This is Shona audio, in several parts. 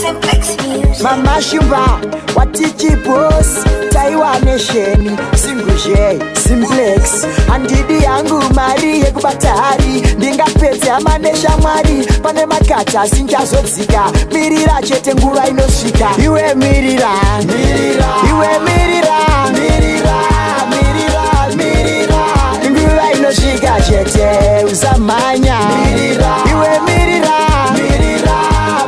Simplex Music. Mama Shumba, watichi boss, Taiwa Nation, Single Simplex. Handidi yangu mari yekubata hari, ndingapedze hama neshamwari, pane makata asingazodzika, mirira chete nguva inosvika. Iwe mirira, mirira, iwe mirira, mirira, mirira, mirira, nguva inosvika chete, usamhanya. Mirira, iwe mirira, mirira,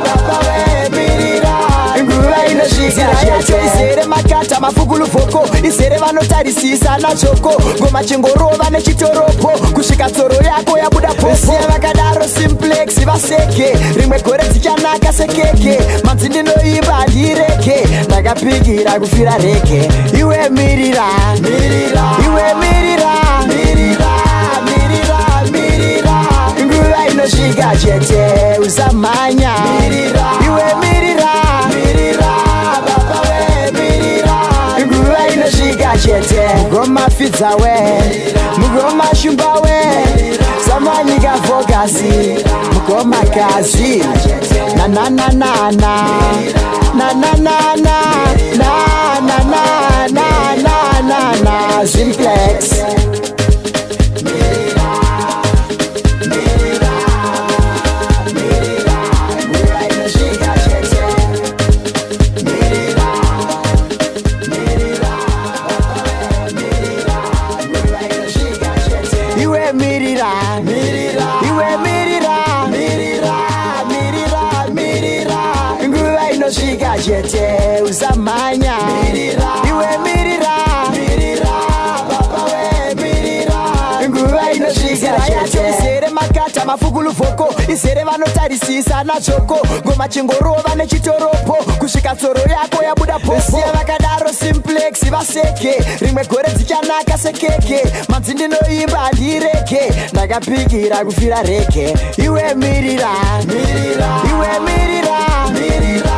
baba we mirira, nguva inosvika chete. Izere makata mafukuluvhoko, izere vanotarisisa nazvoko, ngoma chingorova nechitoropo, kusvika tsoro yako yabuda popo. Siya vakadaro Simplex vaseke, rimwe gore dzichanaka sekeke, manzi ndinoimba handireke, ndakapikira kufira reke. Iwe mirira, mirira, iwe mirira, mirira, mirira, mirira, nguva inosvika chete, usamhanya. Mirira, iwe mirira, mirira, baba we mirira, nguva inosvika chete. Mugoma fidza we, mugoma shumba we, samanyika fokasi, mugoma kazi, na na na na na, na na na na, na na na na na na na, Simplex. Iwe mirira, mirira, iwe mirira, mirira, mirira, mirira, nguva inosvika chete, usamhanya. Mirira, iwe mirira, mirira, baba we mirira, nguva inosvika chete. Izere makata mafukuluvhoko, izere vanotarisisa nazvoko, ngoma chingorova nechitoropo, kusvika tsoro yako yabuda popo. Siya vakadaro Simplex vaseke, rimwe gore dzichanaka sekeke, manzi ndinoimba handireke, ndakapikira kufira reke. Iwe mirira, mirira, iwe mirira, mirira,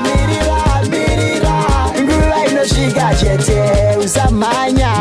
mirira, mirira, nguva inosvika chete, usamhanya.